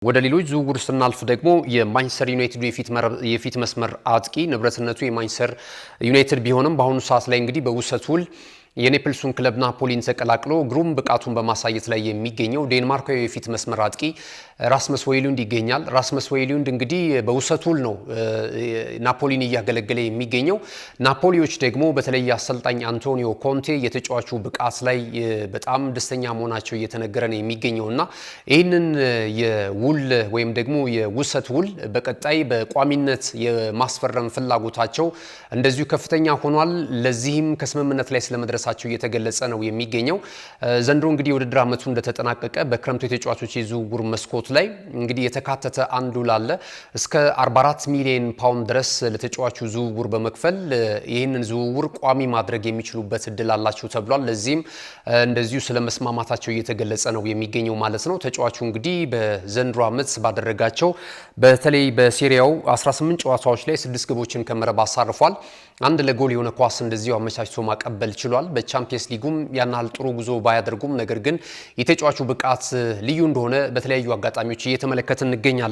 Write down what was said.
ወደ ሌሎች ዝውውር ስናልፍ ደግሞ የማንቸስተር ዩናይትዱ የፊት መስመር አጥቂ፣ ንብረትነቱ የማንቸስተር ዩናይትድ ቢሆንም በአሁኑ ሰዓት ላይ እንግዲህ በውሰት ውል የኔፕልሱን ክለብ ናፖሊን ተቀላቅሎ ግሩም ብቃቱን በማሳየት ላይ የሚገኘው ዴንማርካዊ የፊት መስመር አጥቂ ራስመስ ሆይሉንድ ይገኛል። ራስመስ ሆይሉንድ እንግዲህ በውሰት ውል ነው ናፖሊን እያገለገለ የሚገኘው። ናፖሊዎች ደግሞ በተለይ አሰልጣኝ አንቶኒዮ ኮንቴ የተጫዋቹ ብቃት ላይ በጣም ደስተኛ መሆናቸው እየተነገረ ነው የሚገኘው እና ይህንን የውል ወይም ደግሞ የውሰት ውል በቀጣይ በቋሚነት የማስፈረም ፍላጎታቸው እንደዚሁ ከፍተኛ ሆኗል። ለዚህም ከስምምነት ላይ ስለመድረሳቸው እየተገለጸ ነው የሚገኘው። ዘንድሮ እንግዲህ የውድድር ዓመቱ እንደተጠናቀቀ በክረምቱ የተጫዋቾች የዝውውር መስኮት ላይ እንግዲህ የተካተተ አንድ ውል አለ። እስከ 44 ሚሊዮን ፓውንድ ድረስ ለተጫዋቹ ዝውውር በመክፈል ይህንን ዝውውር ቋሚ ማድረግ የሚችሉበት እድል አላቸው ተብሏል። ለዚህም እንደዚሁ ስለ መስማማታቸው እየተገለጸ ነው የሚገኘው ማለት ነው። ተጫዋቹ እንግዲህ በዘንድሮ ዓመት ባደረጋቸው በተለይ በሴሪያው 18 ጨዋታዎች ላይ 6 ግቦችን ከመረብ አሳርፏል። አንድ ለጎል የሆነ ኳስ እንደዚሁ አመቻችቶ ማቀበል ችሏል። በቻምፒየንስ ሊጉም ያን ያህል ጥሩ ጉዞ ባያደርጉም ነገር ግን የተጫዋቹ ብቃት ልዩ እንደሆነ በተለያዩ አጋጣሚዎች እየተመለከትን እንገኛለን።